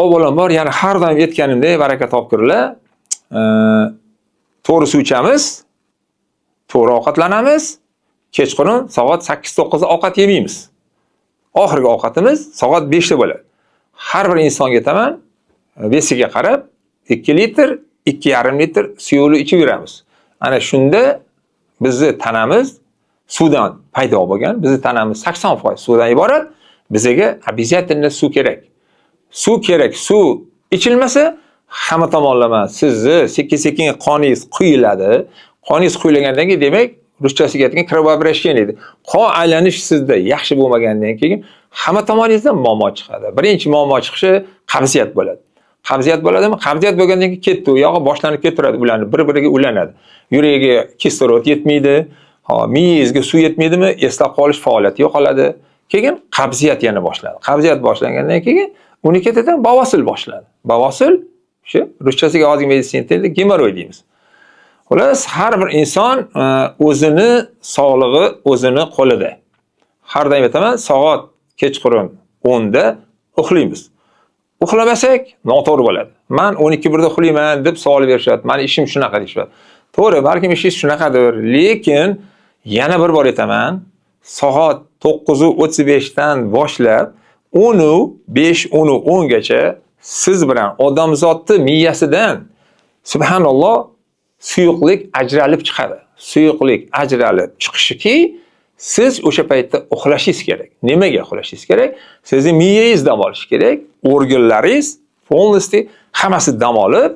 Avvalambor, yana har doim aytganimdek, baraka topkurlar, to'g'ri suv ichamiz, to'g'ri ovqatlanamiz, kechqurun soat 8-9 da ovqat yemaymiz. Oxirgi ovqatimiz soat 5 da bo'ladi. Har bir insonga aytaman, вес iga qarab 2 litr, 2,5 litr suyuqlik ichib yuramiz. Ana shunda bizni tanamiz suvdan paydo bo'lgan, bizni tanamiz 80% suvdan iborat, bizga обязательно suv kerak. Suv kerak, suv ichilmasa, hamma tomonlama sizni sekin-sekin qoningiz quyiladi. Qoningiz quyilgandan keyin, demak, ruschasiga aytgan кровообращение deydi. Qon aylanish sizda yaxshi bo'lmagandan keyin hamma tomoningizda muammo chiqadi. Birinchi muammo chiqishi qabziyat bo'ladi. Qabziyat bo'ladimi? Qabziyat bo'lgandan keyin ketdi, u yog'i boshlanib ketaveradi, ularni bir-biriga ulanadi. Yuragiga kislorod yetmaydi, ha, miyangizga suv yetmaydimi, eslab qolish faoliyati yo'qoladi. Keyin qabziyat yana boshlanadi. Qabziyat boshlangandan keyin uni ketidan bavosil boshlanadi. Bavosil shu ruschasiga hozirgi meditsina tilida gemorroy deymiz. Xullas, har bir inson o'zini sog'lig'i o'zini qo'lida. Har doim aytaman, soat kechqurun 10 da uxlaymiz. Uxlamasak noto'g'ri bo'ladi. "Man 12 1 da uxlayman", deb savol berishadi. "Mani ishim shunaqa", deyishadi. To'g'ri, balkim ishingiz shunaqadir, lekin yana bir bor aytaman, soat 9:35 dan boshlab 10:05, 10:10 gacha siz bilan odamzodni miyasidan, subhanalloh, suyuqlik ajralib chiqadi. Suyuqlik ajralib chiqishiki, siz o'sha paytda uxlashingiz kerak. Nimaga uxlashingiz kerak? Sizni miyangiz dam olishi kerak, organlaringiz полностью hammasi dam olib,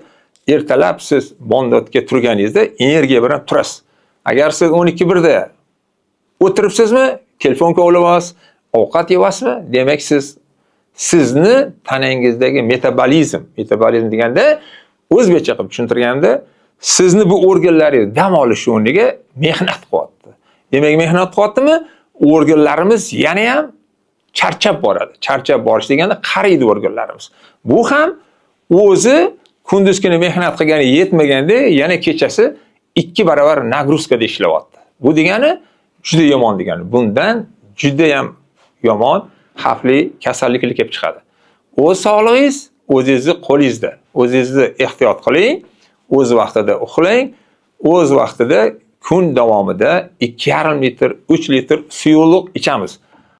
ertalab siz bomdodga turganingizda energiya bilan turasiz. Agar siz 12 1 da o'tiribsizmi, telefon kovlayapsiz, ovqat yeyapsizmi, demak, sizni tanangizdagi metabolizm, metabolizm deganda, o'zbekcha qilib tushuntirganda, sizni bu organlaringiz dam olish o'rniga mehnat qilyapti. Demak, mehnat qilyaptimi, organlarimiz yana ham charchab boradi. Charchab borish deganda qariydi organlarimiz. Bu ham o'zi kunduz kuni mehnat qilgani yetmaganda, yana kechasi 2 barobar нагрузка da ishlayapti. Bu degani juda yomon degani. Bundan juda ham yomon, xavfli kasalliklar kelib chiqadi. O'z sog'lig'ingiz o'zingizni qo'lingizda. O'zingizni ehtiyot qiling, o'z vaqtida uxlang, o'z vaqtida kun davomida 2,5 litr, 3 litr suyuqlik ichamiz.